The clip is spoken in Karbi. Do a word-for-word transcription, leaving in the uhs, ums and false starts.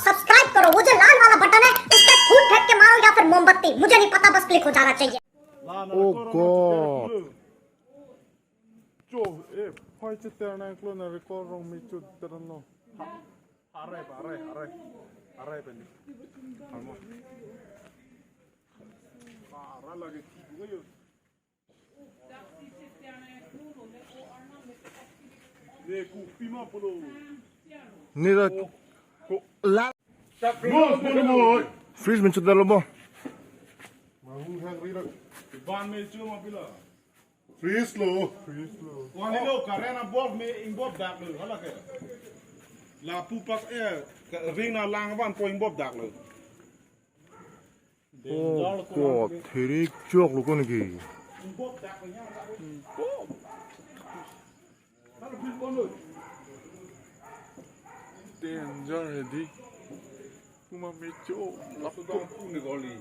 सब्सक्राइब करो, वो जो लाल वाला बटन है, उस पे फूट फेंक के मारो या फिर मोमबत्ती, मुझे नहीं पता, बस क्लिक हो जाना चाहिए। Oh God. Cho, eh, phai cheter na klo na record rong me cho ter no. Are, are, are. Are pen. Almo. Ara lagi tibu yo. Ne ku pima pulo. Nira la Mo, mo, mo. Fridge min chudar lo mo. Mahung hang ri lo. Ban me chu ma pila. Fridge lo. Fridge lo. Wali lo, karen above me ingbop dak lo, hala ke. Lapu pak, eh, ka ring na lang ban po ingbop dak lo. Oh God, therik chok lo kon ki. Ingbop dak lo nya. Danger hedi. Kuma mecho. Lapu dak pu ni goli.